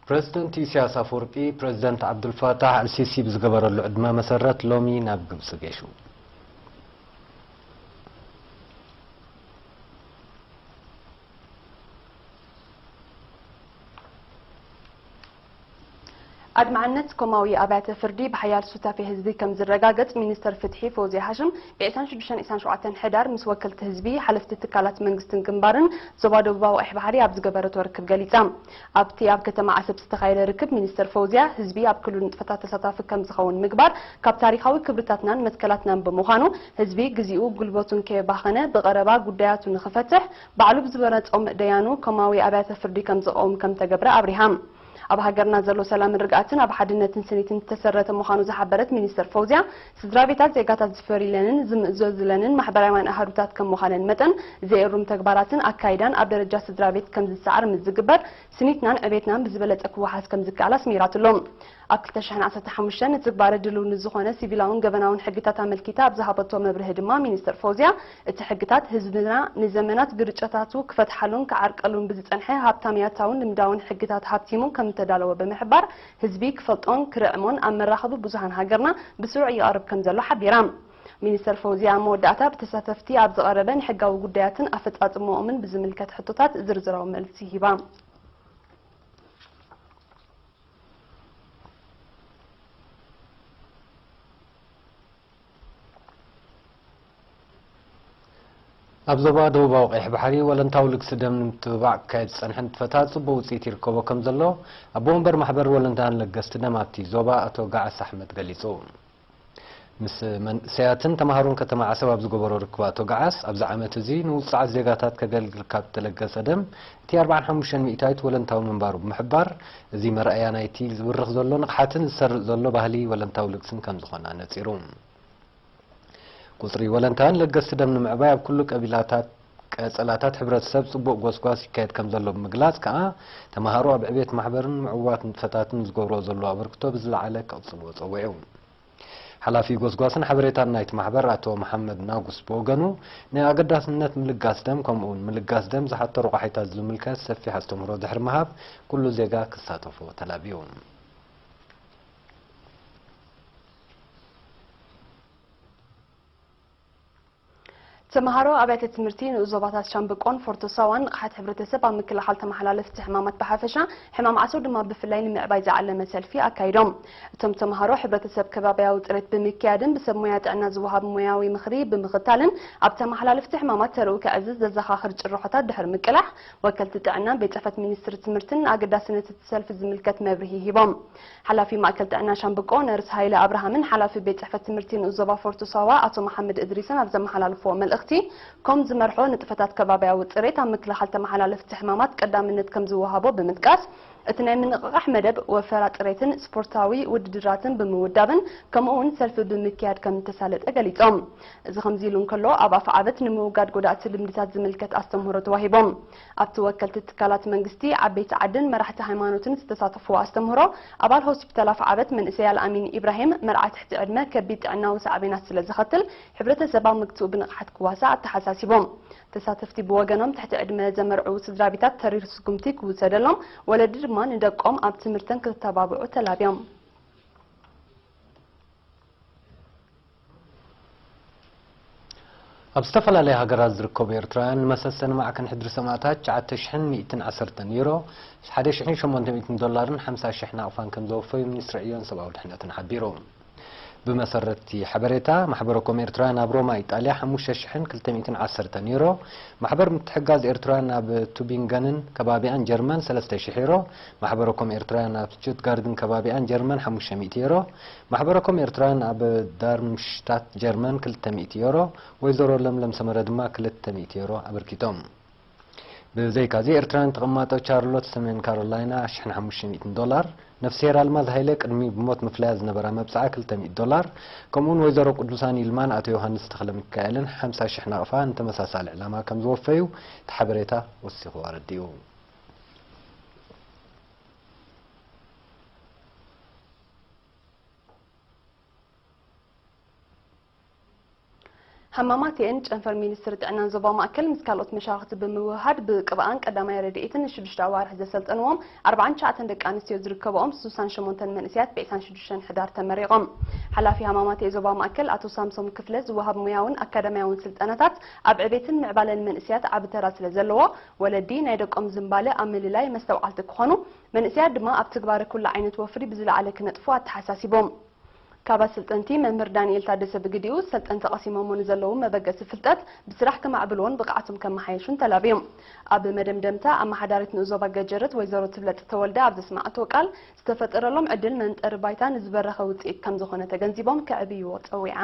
ፕረዚደንት ኢሳያስ ኣፈወርቂ፣ ፕረዚደንት ዓብዱልፋታሕ ኣልሲሲ ብዝገበረሉ ዕድመ መሰረት ሎሚ ናብ ግብጺ ገይሹ። ኣድማዕነት ኮማዊ ኣብያተ ፍርዲ ብሓያል ሱታፌ ህዝቢ ከም ዝረጋገጽ ሚኒስተር ፍትሒ ፈውዝያ ሃሽም ብ ዕስራን ሽዱሽተን ዕስራን ሸውዓተን ሕዳር ምስ ወከልቲ ህዝቢ፣ ሓለፍቲ ትካላት መንግስትን ግንባርን ዞባ ደቡባዊ ቀይሕ ባሕሪ ኣብ ዝገበረቶ ርክብ ገሊጻ። ኣብቲ ኣብ ከተማ ዓሰብ ዝተኻየደ ርክብ ሚኒስተር ፈውዝያ፣ ህዝቢ ኣብ ኩሉ ንጥፈታት ተሳታፊ ከም ዝኸውን ምግባር ካብ ታሪኻዊ ክብርታትናን መትከላትናን ብምዃኑ፣ ህዝቢ ግዜኡ ጉልበቱን ከየባኸነ ብቐረባ ጉዳያቱ ንኽፈትሕ ባዕሉ ብዝመረጾም ደያኑ ኮማዊ ኣብያተ ፍርዲ ከም ዝቐውም ከም ተገብረ ኣብሪሃ። ኣብ ሃገርና ዘሎ ሰላምን ርግኣትን ኣብ ሓድነትን ስኒትን ዝተሰረተ ምዃኑ ዝሓበረት ሚኒስተር ፈውዝያ፣ ስድራ ቤታት ዜጋታት ዝፈርዩለንን ዝምእዘዙለንን ማሕበራውያን ኣሃዱታት ከም ምዃነን መጠን፣ ዘይእሩም ተግባራትን ኣካይዳን ኣብ ደረጃ ስድራ ቤት ከም ዝሰዓር ምስ ዝግበር፣ ስኒትናን ዕቤትናን ብዝበለጸ ክወሓስ ከም ዝከኣል ኣስሚራትሉ። ኣብ ክልተ ሽሕን ዓሰርተ ሓሙሽተን ንትግባረ ድልው ንዝኾነ ሲቪላውን ገበናውን ሕግታት ኣመልኪታ ኣብ ዝሃበቶ መብርሂ ድማ ሚኒስተር ፈውዝያ፣ እቲ ሕግታት ህዝብና ንዘመናት ግርጭታቱ ክፈትሓሉን ክዓርቀሉን ብዝጸንሐ ሃብታም ያታውን ልምዳውን ሕግታት ሃብቲሙ ከም እተዳለወ ብምሕባር፣ ህዝቢ ክፈልጦን ክርዕሞን ኣብ መራኸቢ ብዙሃን ሃገርና ብስሩዕ ይቐርብ ከም ዘሎ ሓቢራ። ሚኒስተር ፈውዝያ ኣብ መወዳእታ ብተሳተፍቲ ኣብ ዝቐረበ ንሕጋዊ ጉዳያትን ኣፈጻጽምኦምን ብዝምልከት ሕቶታት ዝርዝራዊ መልሲ ሂባ። ኣብ ዞባ ደቡባዊ ቀይሕ ባሕሪ ወለንታዊ ልግሲ ደም ንምትብባዕ ክካየድ ዝጸንሐ ንጥፈታት ጽቡቕ ውጽኢት ይርከቦ ከም ዘሎ ኣቦ ወንበር ማሕበር ወለንታን ለገስቲ ደም ኣብቲ ዞባ ኣቶ ጋዓስ ኣሕመድ ገሊጹ። ምስ መንእሰያትን ተማሃሮን ከተማ ዓሰብ ኣብ ዝገበሮ ርክብ ኣቶ ጋዓስ፣ ኣብዚ ዓመት እዚ ንውጹዓት ዜጋታት ከገልግል ካብ እተለገሰ ደም እቲ ኣርባዓን ሓሙሽተን ሚእታዊት ወለንታዊ ምንባሩ ብምሕባር፣ እዚ መርኣያ ናይቲ ዝብርኽ ዘሎ ንቕሓትን ዝሰርጽ ዘሎ ባህሊ ወለንታዊ ልግስን ከም ዝኾነ ኣነጺሩ። ቁጽሪ ወለንታን ለገስቲ ደም ንምዕባይ ኣብ ኩሉ ቀቢላታት፣ ቀጸላታት ሕብረተሰብ ጽቡቕ ጎስጓስ ይካየድ ከም ዘሎ ብምግላጽ ከኣ፣ ተማሃሮ ኣብ ዕቤት ማሕበርን ምዕዋት ንጥፈታትን ዝገብርዎ ዘለዉ ኣበርክቶ ብዝለዓለ ክቕጽልዎ ጸዊዑ። ሓላፊ ጎስጓስን ሓበሬታን ናይቲ ማሕበር ኣቶ መሓመድ ናጉስ ብወገኑ፣ ንኣገዳስነት ምልጋስ ደም ከምኡውን ምልጋስ ደም ዝሓቶ ረቋሒታት ዝምልከት ሰፊሕ ኣስተምህሮ ድሕሪ ምሃብ፣ ኩሉ ዜጋ ክሳተፎ ተላብዩ። ተምሃሮ ኣብያተ ትምህርቲ ንኡስ ዞባታት ሻምብቆን ፎርቶ ሳዋን ንቕሓት ሕብረተሰብ ኣብ ምክልኻል ተመሓላለፍቲ ሕማማት ብሓፈሻ፣ ሕማም ዓሶ ድማ ብፍላይ ንምዕባይ ዝዓለመ ሰልፊ ኣካይዶም። እቶም ተምሃሮ ሕብረተሰብ ከባብያዊ ጽሬት ብምክያድን ብሰብ ሞያ ጥዕና ዝወሃብ ሞያዊ ምኽሪ ብምኽታልን ኣብ ተመሓላለፍቲ ሕማማት ተርኡ ከዕዝዝ ዘዘኻኽር ጭርሖታት ድሕሪ ምቅላሕ፣ ወከልቲ ጥዕናን ቤት ጽሕፈት ሚኒስትሪ ትምህርትን ንኣገዳስነት እቲ ሰልፊ ዝምልከት መብርሂ ሂቦም። ሓላፊ ማእከል ጥዕና ሻምብቆ ነርስ ሃይለ ኣብርሃምን ሓላፊ ቤት ጽሕፈት ትምህርቲ ንኡስ ዞባ ፎርቶ ሳዋ ኣቶ መሓመድ እድሪስን ኣብ ዘመሓላልፍዎ መልእኽቲ፣ ኮም ዝመርሖ ንጥፈታት ከባብያዊ ጽሬት ኣብ ምክልኻል ተመሓላለፍቲ ሕማማት ቀዳምነት ከም ዝወሃቦ ብምጥቃስ፣ እቲ ናይ ምንቕቓሕ መደብ ወፈራ ጽሬትን ስፖርታዊ ውድድራትን ብምውዳብን ከምኡ እውን ሰልፊ ብምክያድ ከም እተሳለጠ ገሊጾም። እዚ ከምዚ ኢሉ እንከሎ፣ ኣብ ኣፍዓበት ንምውጋድ ጎዳእቲ ልምድታት ዝምልከት ኣስተምህሮ ተዋሂቦም። ኣብቲ ወከልቲ ትካላት መንግስቲ፣ ዓበይቲ ዓድን መራሕቲ ሃይማኖትን ዝተሳተፍዎ ኣስተምህሮ፣ ኣባል ሆስፒታል ኣፍዓበት መንእሰይ ኣልኣሚን ኢብራሂም፣ መርዓ ትሕቲ ዕድመ ከቢድ ጥዕናዊ ሳዕቤናት ስለ ዘኸትል፣ ሕብረተሰብ ኣብ ምግትኡ ብንቕሓት ክዋሳእ ኣተሓሳሲቦም። ተሳተፍቲ ብወገኖም፣ ትሕቲ ዕድመ ዘመርዕዉ ስድራ ቤታት ተሪር ስጉምቲ ክውሰደሎም፣ ወለዲ ድማ ንደቆም ኣብ ትምህርተን ክተባብዑ ተላብዮም። ኣብ ዝተፈላለያ ሃገራት ዝርከቡ ኤርትራውያን ንመሰሰኒ ማዕከን ሕድሪ ሰማእታት ትሽዓተ ሽሕን ሚእትን ዓሰርተን ዩሮ፣ ሓደ ሽሕን ሸሞንተ ሚእትን ዶላርን ሓምሳ ሽሕ ናቕፋን ከም ዘወፈዩ ሚኒስትሪ ዕዮን ሰብኣዊ ድሕነትን ሓቢሩ። ብመሰረት እቲ ሓበሬታ፣ ማሕበረ ኮም ኤርትራውያን ኣብ ሮማ፣ ኢጣልያ፣ ሓሙሽተ ሽሕን ክልተ ሚእትን ዓሰርተን ዩሮ፣ ማሕበር ምትሕግጋዝ ኤርትራውያን ኣብ ቱቢንገንን ከባቢኣን ጀርመን፣ ሰለስተ ሽሕ ዩሮ፣ ማሕበረ ኮም ኤርትራውያን ኣብ ሽቱትጋርትን ከባቢኣን ጀርመን፣ ሓሙሽተ ሚእቲ ዩሮ፣ ማሕበረ ኮም ኤርትራውያን ኣብ ዳርምሽታት ጀርመን፣ ክልተ ሚእቲ ዩሮ፣ ወይዘሮ ለምለም ሰመረ ድማ ክልተ ሚእቲ ዩሮ ኣበርኪቶም። ብዘይካዚ፣ ኤርትራውያን ተቐማጦ ቻርሎት ሰሜን ካሮላይና፣ ሽሕን ሓሙሽተ ሚእትን ዶላር፣ ነፍስሄር ኣልማዝ ሃይለ ቅድሚ ብሞት ምፍላያ ዝነበራ መብጽዓ ክልተ ሚእቲ ዶላር፣ ከምኡውን ወይዘሮ ቅዱሳን ይልማን ኣቶ ዮሃንስ ተኽለ ሚካኤልን ሓምሳ ሽሕ ናቕፋ ንተመሳሳሊ ዕላማ ከም ዝወፈዩ እቲ ሓበሬታ ወሲኹ ኣረዲኡ። ሃማማተኤን ጨንፈር ሚኒስትሪ ጥዕናን ዞባ ማእከል ምስ ካልኦት መሻርኽቲ ብምውህሃድ ብቅብኣን ቀዳማይ ረድኤትን ንሽዱሽተ ኣዋርሕ ዘሰልጠንዎም ኣርባዓን ትሽዓተን ደቂ ኣንስትዮ ዝርከብኦም ስሳን ሸሞንተን መንእስያት ብዒስራን ሽዱሽተን ሕዳር ተመሪቖም። ሓላፊ ሃማማተኤ ዞባ ማእከል ኣቶ ሳምሶም ክፍለ ዝወሃብ ሙያውን ኣካዳሚያውን ስልጠናታት ኣብ ዕቤትን ምዕባለን መንእስያት ዓቢ ተራ ስለ ዘለዎ ወለዲ ናይ ደቆም ዝንባለ ኣብ ምልላይ መስተውዓልቲ ክኾኑ፣ መንእስያት ድማ ኣብ ትግባረ ኩሉ ዓይነት ወፍሪ ብዝለዓለ ክነጥፉ ኣተሓሳሲቦም። ካብ ኣሰልጠንቲ መምህር ዳንኤል ታደሰ ብግዲኡ ሰልጠንቲ ቀሲሞሞ ንዘለዉ መበገሲ ፍልጠት ብስራሕ ከማዕብልዎን ብቕዓቶም ከመሓየሹን ተላብዮም። ኣብ መደምደምታ ኣመሓዳሪት ንኡስ ዞባ ገጀረት ወይዘሮ ትብለጽ ተወልደ ኣብ ዘስማዕቶ ቃል ዝተፈጠረሎም ዕድል መንጠሪ ባይታ ንዝበረኸ ውፅኢት ከም ዝኾነ ተገንዚቦም ከዕብይዎ ፀዊዓ።